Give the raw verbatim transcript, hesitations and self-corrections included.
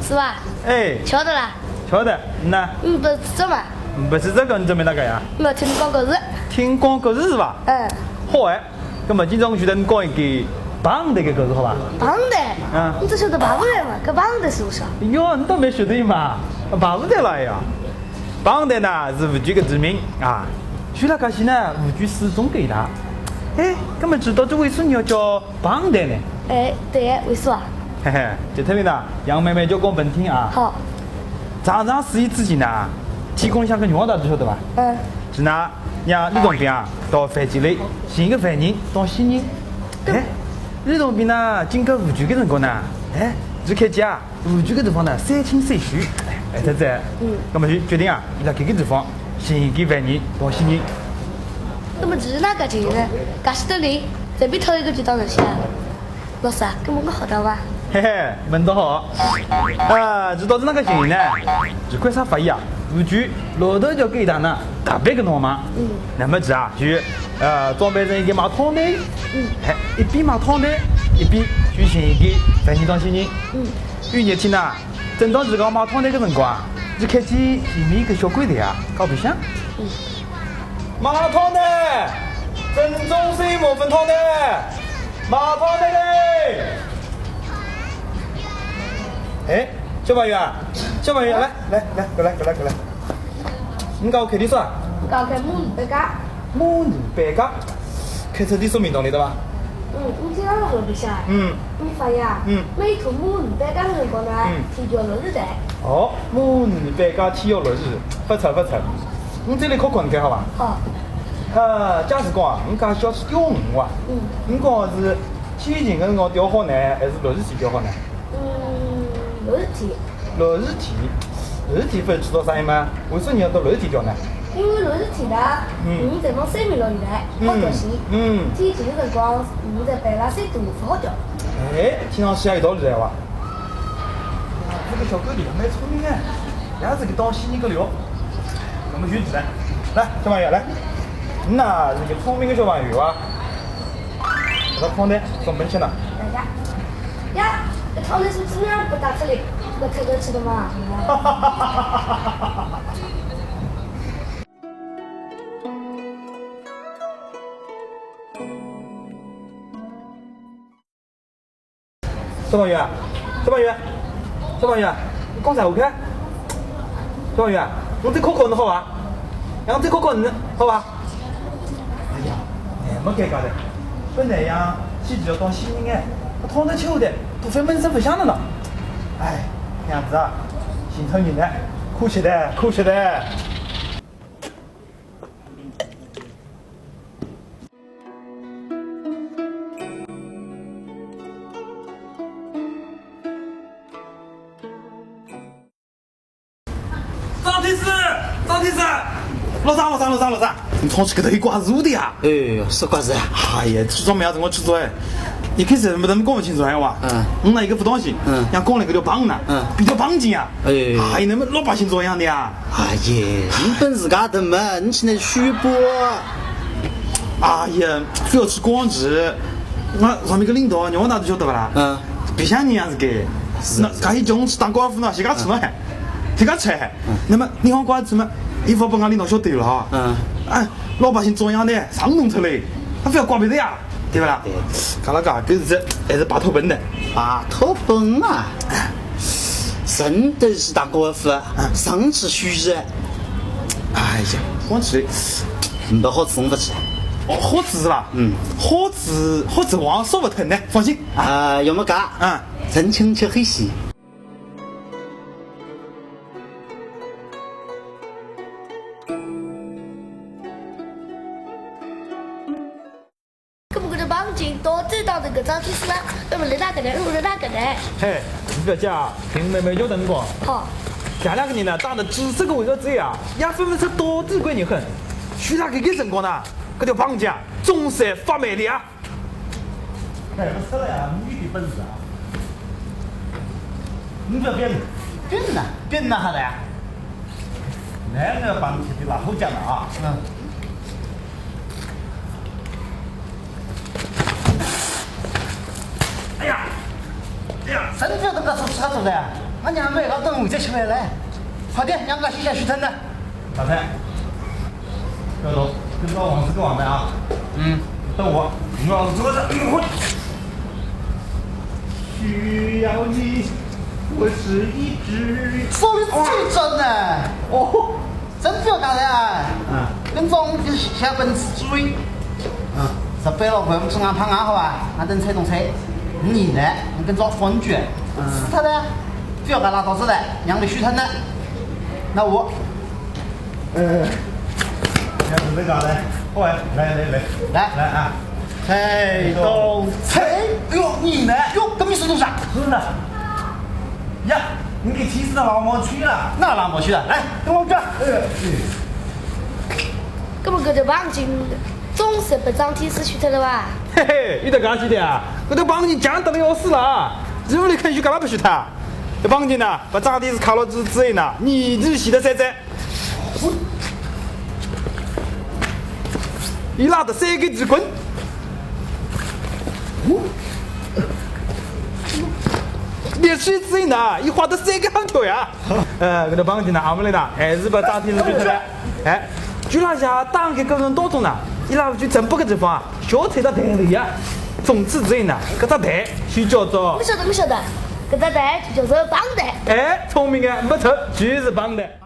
是吧？哎，晓得啦。晓得，那，嗯，不是这嘛。不是这个，你准备哪个呀？我听广告日。听广告日是吧？嗯。好哎，那么今朝我就等讲一个碰台个故事，好吧？碰台？嗯。你只晓得碰台嘛？搿碰台是啥？哟，你倒蛮晓得嘛，碰台了呀。碰台呢是吴举个地名啊，据了解是呢，吴举始终搿搭。哎，那么知道这为啥要叫碰台呢？哎，对，为啥？嘿嘿，这特别呢，杨妹妹就讲拨你听啊。好。常常是以之前呢，天空里向个玉皇大帝晓得伐？嗯。是呢，让吕洞宾啊到凡间里寻一个凡人当仙人。哎，吕洞宾呢经过吴举个辰光呢，哎，就看见啊，吴举个地方呢山清水秀，哎，太赞。嗯。那么就决定啊，辣搿个地方寻一个凡人当仙人。那么是哪个仙人呢？介许多人，随便挑一个就当神仙啊？ 老师啊，搿么我好当伐？嘿嘿，问得好。啊，知道是哪个仙人呢？就为啥发现啊，吴举老头叫搿一趟呢，特别个闹猛。嗯。那么子啊，就，呃，装扮成一个卖汤的，嗯。哎，一边卖汤的，一边就寻一个凡人当仙人。嗯。有一日天呢，正当自家卖汤的个辰光啊，就看见前面一个小鬼头啊，搞白相。嗯。卖汤的，正宗水磨粉汤的。 卖汤的嘞！哎，小朋友啊，小朋友，来来来，过来过来过来。你搞开店啥？搞开母乳板街。母乳板街，开出点啥名堂来的伐？嗯，我今朝路浪白相，嗯。我发现啊，嗯。每到母乳板街个辰光呢，嗯。天就要落雨的。哦，母乳板街天要落雨，勿错勿错。你再来看看看好伐？好。呃，假使讲啊，我讲小吃钓鱼哇，嗯。你讲是 天晴个辰光钓好呢，还是落雨天钓好呢？嗯，落雨天。落雨天？落雨天勿是去做生意吗？为啥人要到落雨天钓呢？因为落雨天呢，嗯。鱼侪往水面浪游来，好钓些。嗯。天晴个辰光，鱼侪排辣水底，勿好钓。哎，听上去也有道理个哇。啊，搿个小狗头蛮聪明哎，也是个当仙人个料。那么有趣的。来，小朋友，来，你呐是个聪明个小朋友啊。 搿个汤呢，送拨侬吃呢。哎呀，呀，搿汤呢是怎么样不打出来？我偷偷吃的嘛。小朋友啊，小朋友啊，小朋友啊，你讲啥话看？小朋友啊，侬再看看侬好伐？让侬再看看侬好伐？ 哎呀，那么尴尬的，本来呀，是只要当新人哎，他通得秋的，都分闷声不响的了。哎，娘子啊，心疼你了，可惜的，可惜的。 张天师，张天师，老张，老张，老张，老张，你同事搿头有挂子的呀？哎哟，啥挂子啊？哎呀，吃早饭辰光吃早饭，一开始没得讲勿清楚闲话。嗯。我拿一个勿当心，嗯。让光来个条棒呢，嗯。比条棒轻啊。哎。哎，那么老百姓做样的呀？哎呀，你本事介大嘛，你去那虚波。哎呀，不要去光子，那上面个领导，让我哪都晓得勿啦？嗯。别像你样子个，是啊，那搿一种去打高尔夫呢，谁敢吃呢？ 这个菜，嗯。那么你讲关子嘛，一副不讲领导晓得了哈。嗯。哎，老百姓做样的，上弄出来，他不要怪别的呀，对不啦？对。看了讲，就是还是拜托本的。拜托本啊，真的是打高尔夫，嗯。上次虚实。哎呀，光吃。你的好吃我不吃。哦，好吃是吧？嗯。好吃，好吃我说不疼的，放心啊。啊，要么嘎，嗯。真请吃黑西。 搿么搿个棒球到底打得搿桩事体啦，搿么来哪个呢？我来哪个呢？嘿，你不要讲，听妹妹叫灯光。好。前两个人呢，打得只是个围着嘴啊，也分不出到底归你恨。就在搿个辰光呢，搿条棒球啊，总算发霉了啊！ 哎，不是了呀，你有点本事啊。你这边，边呢？边呢还来啊？那个帮你的老虎讲了啊。嗯。哎呀，哎呀，真的这个是啥子的呀？俺娘没老等我再吃饭来，快点，让俺先下去等等。大太，不要动，跟着王四个王的啊。嗯。等我，你老子坐着，你滚。需要你，我是一只手里最真的。哦，真不要打的啊。嗯。跟着我们就下本子追。嗯。十八了，快不吃俺怕俺好吧？俺等车动车。你呢？你跟着分局。嗯。是他的，不要干拉倒子的，让你虚疼的。那我 呃，要准备好了，过来，来来来，来来啊，嘿，动车。哎呦，你呢？哟，跟你说多少？是的。呀，你给提示的老毛去了。那老毛去了，来，跟我转。哎呀，搿么搿个绑金总是不长提示去脱了吧？嘿嘿，有点高兴的啊，搿个绑金讲得了要死了啊，任务里肯去干嘛不去他？这绑金呢，把长提示卡了之之后呢，你就洗的塞塞。 伊拉的三个直棍，你是谁呢？伊花的三个很多呀。呃，搿个绑金呢，阿姆来呢，还是把长提示去脱了。哎，就拉下当个个人当中呢，伊拉就真不个地方啊，小菜到台里呀。从此之后呢，搿只台就叫做我晓得，我晓得，搿只台就叫做绑台。哎，聪明啊，没错，就是绑台。